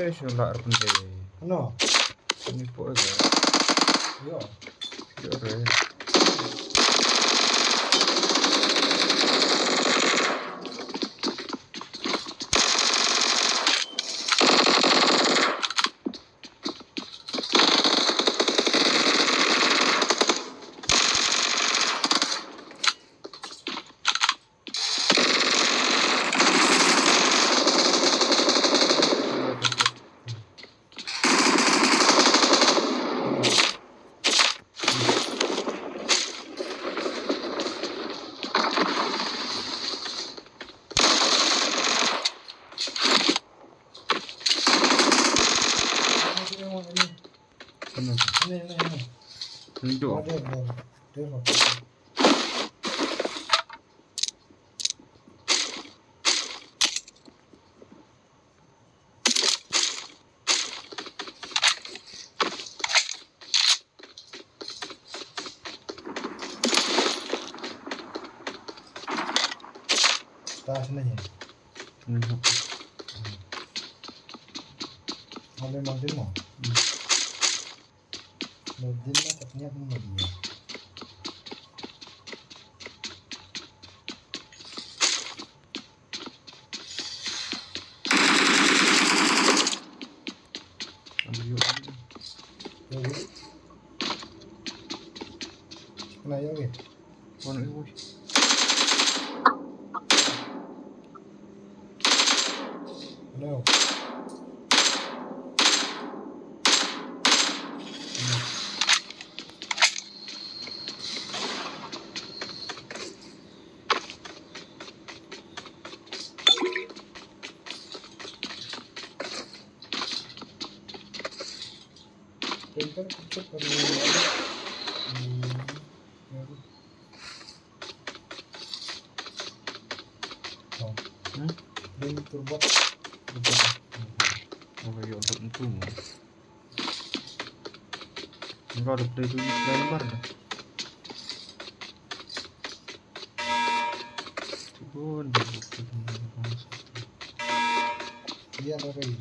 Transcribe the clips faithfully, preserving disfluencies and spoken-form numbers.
Shu la ar pynte. Ano? Ni po ga. Yo. Yo re. Ta sini ni. Sini ni. Ada Martin mo? Hmm. Martin mah tak niat ni dia. Ayo. Ayo. Kena ayo, ayo. Kena ayo, ayo. Kena ayo. Kena. Printer kecil kali. Hmm. Oh. Hmm? Printer buat. Buat. Oh, ya, untuk itu. Enggak ada play dulu, play bar dah. Turun dulu. Iya, ada lagi.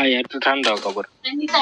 Ai, itu tanda kabur. Ani ka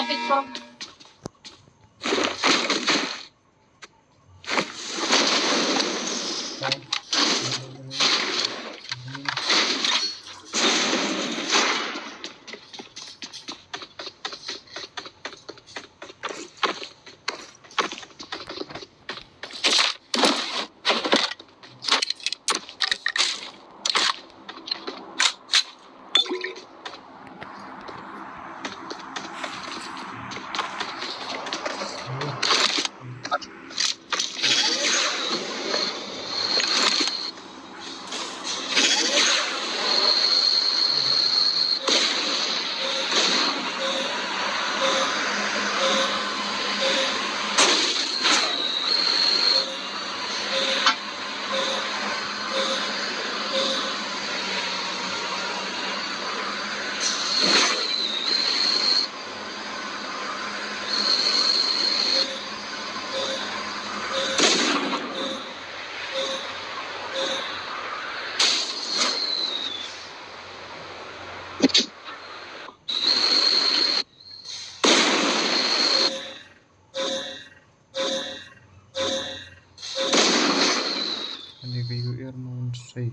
U R no one three.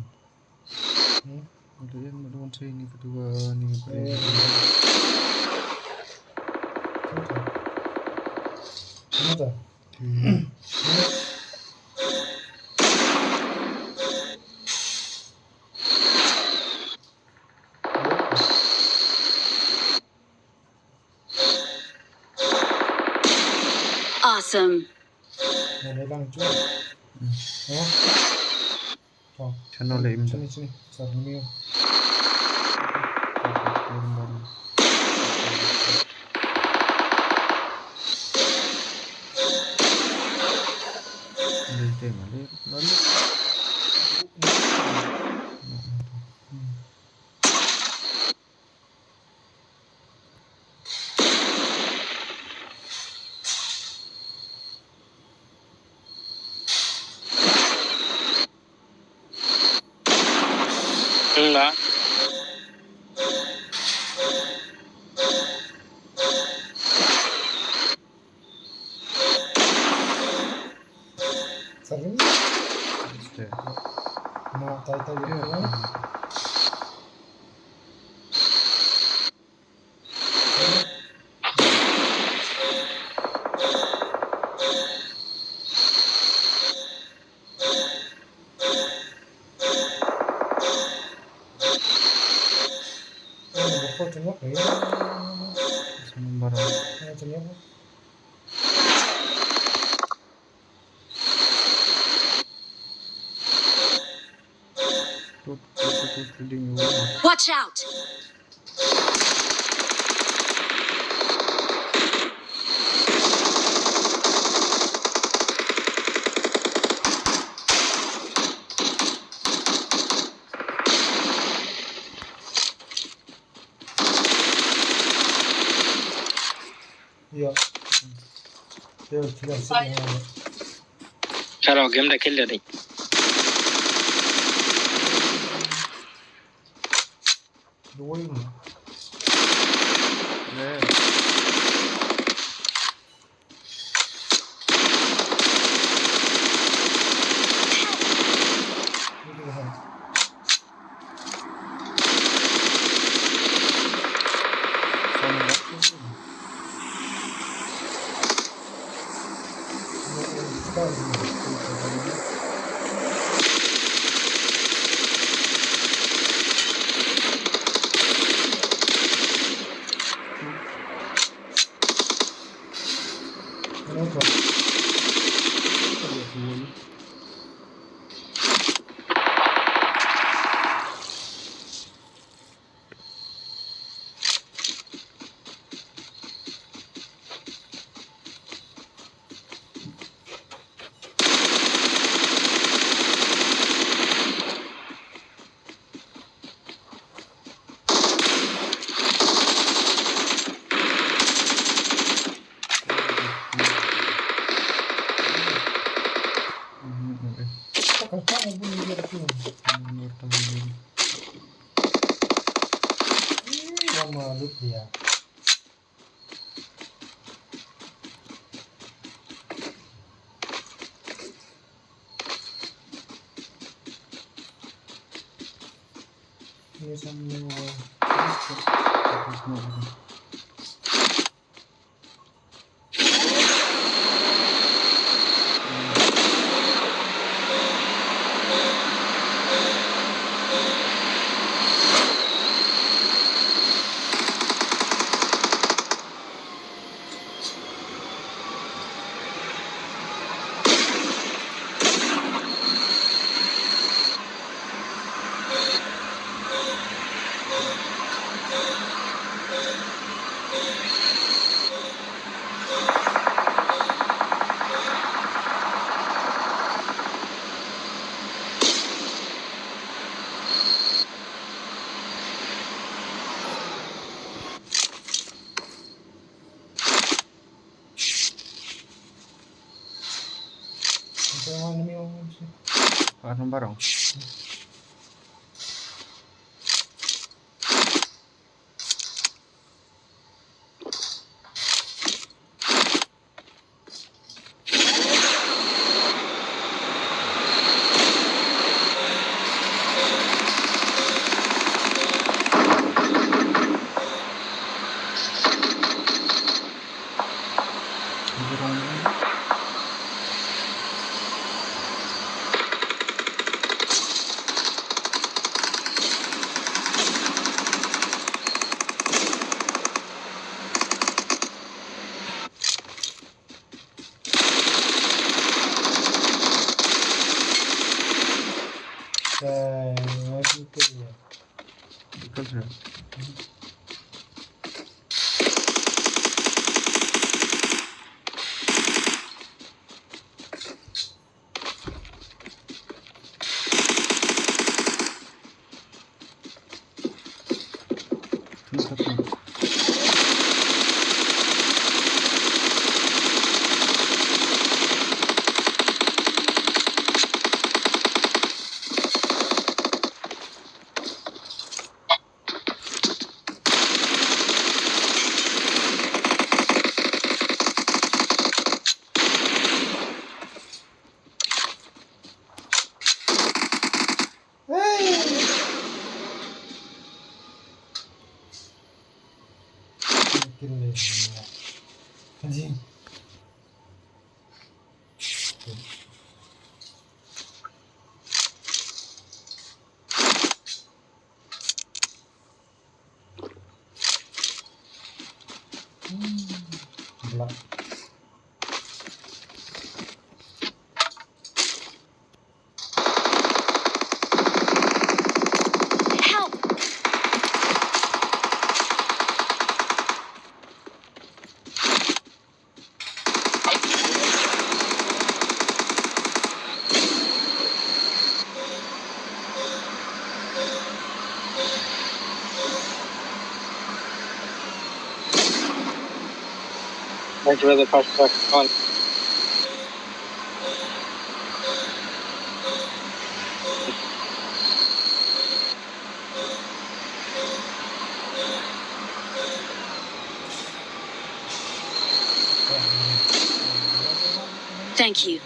Hmm? Ada yang ada one three ni kedua ni. Eh. Kedua. Kenapa? Hmm. Awesome. Nga dei lang jua. Oh. Oh. Channel le im. Sini, sini. Sar ni. Dei te mali, mali. Nga. Sorry. Este. Ma, tai, tai, yeah. Watch out! Ïa. Ïa, sila, sila. Chalo, game da kill da dei. Dua ini. Eh. Ar nambar ong. Help! Thank you for the fast track on. Thank you.